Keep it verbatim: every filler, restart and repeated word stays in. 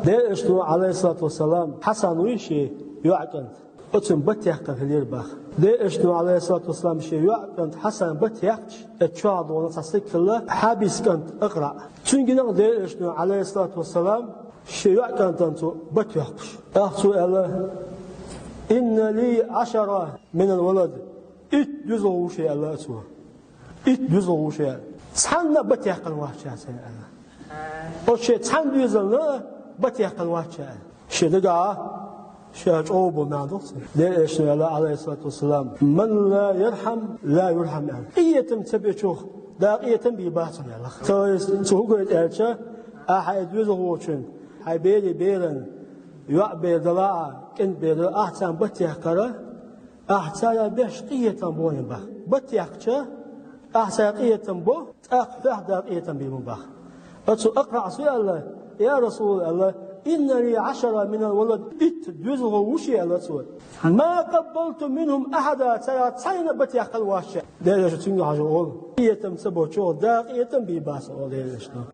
Делан Элчано, Ӏалайхиссалату вассалам, Хьасан вуй шен йоӀ кӀант, оцун бат яьккхар хилира бах. Делан Элчано, Ӏалайхиссалату вассалам, шен йоӀ кӀант Хьасан бат яьккхча, оцу чохь догӀна цхьа стаг хилла, Хьабис кӀант Акъраъ. Цуьнга гина Делан Элчано, Ӏалайхиссалату вассалам, шен йоӀ кӀантана цо бат йоккхуш. ТӀаккха цо аьлла: «Инна ли Ӏашара минал валад». Итт доьзал ву шен, аьлла цо. Итт доьзал ву шен. Цхьанна а бат яьккхина вац ша, аьлла. Оцу шен цхьана доьзална а бат яьккхина вац ша, аьлла. Шен дагахь, ша чӀогӀа бу нах ду цуьнан. Делан Элчано аьлла, Ӏалайхиссалату вассалам: «Ман ла ярхьам, ла юрхьам», аьлла. Къинхетам ца бечух Дала къинхетам бийр бац цунна, аьлла. То есть, цо хӀун гойту аьлча, ахьа и доьзалхочун, хьайн берийн беран, йоӀ бер далахь а, кӀентан бер далахь а, ахь царна бат яьккхара, ахь царна беш къинхетам бу бах. Бат яьккхча, ахь царна къинхетам бо, тӀаккха хьох Дала къинхетам бийр бу бах. Оцу Акъраъс аьлла: «Я Расулаллах, — аьлла, — инна ли Ӏашара минал валад». Итт доьзалхо ву шен, аьлла цо. «Ма къаббалту минхум ахьада», царах цхьанна а бат яьккхина вац ша. Делан Элчано цуьнга хьажа олу: «Къинхетам ца бочух Дала къинхетам бийр бац», олу Делан Элчано.